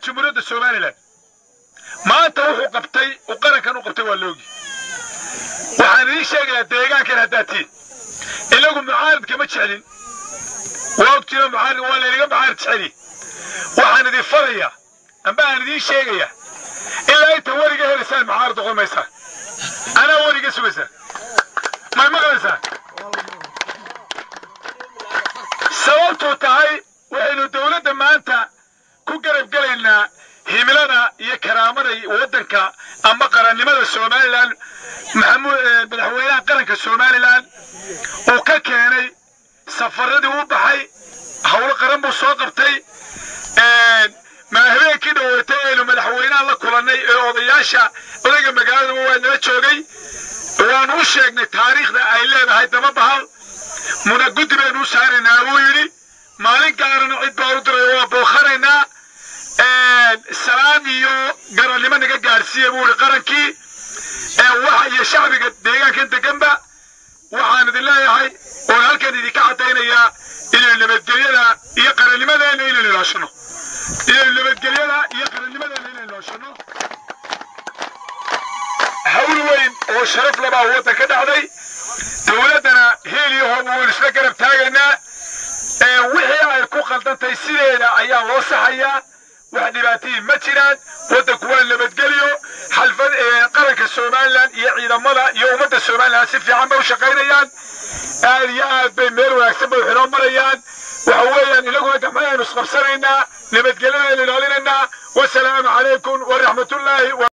Jamhuuriyadda Somaliland maanta wuxuu qabtay uu qarankan u qabtay waa loogi. Waxaan idiin sheegayaa deegaankan haddaad tihiin, inagu mucaaridka ma jeclin, waa ogtiino mucaarid waa laynaga mucaarid jeceli. Waxaan idin farayaa amba aan idiin sheegayaa ilaa inta weriga helaysaan mucaarid noqon maysaan, anaa weriga sugaysaan, may maqlaysaan? Sababtuu tahay waxaynu dowladda maanta ku garab gelaynaa himilada iyo karaamada waddanka ama qarannimada Somaliland. Madaxweynaha qaranka Somaliland uu ka keenay safaradii u baxay, howlo qaran buu soo qabtay. Ma habeenkii dhaweetay aynu madaxweynaha la kulannay ee odayaasha odayga magaalada waa nala joogay, waanu u sheegnay taariikhda ay leedahay daba bahal muna guddi baynu u saaraynaa buu yidhi. Maalin gaarana cid baan u diray, waa bookhanaynaa, salaam iyo garannimo naga gaarsiiya buu yidhi qarankii waxa iyo shacbiga deegaankan deganba. Waxaan idin leeyahay oon halkan idinka caddaynayaa inaynu nabadgelyada iyo qarannimadeena inaynu ilaashano, inaynu nabadgelyada iyo qarannimadeena inaynu ilaashano. Hawl weyn oo sharaf labaa waddan ka dhacday, dowladdana heel iyo hooba waynu isla garab taagaynaa. Wixii ay ku qaldantahay sideeda ayaa loo saxayaa, wax dhibaatihii ma jiraan, waddanku waa nabadgelyo. Xalfad qaranka Somaliland iyo ciidamada iyo ummadda Somaliland si fiican bay u shaqaynayaan, aad iyo aad bay meel wanaagsan bay xinoo marayaan. Waxa weeyaan inaguna gacmahaynu isqabsanaynaa, nabadgelyadaynu ilaalinaynaa. Wasalaamu calaykum waraxmatullaahi.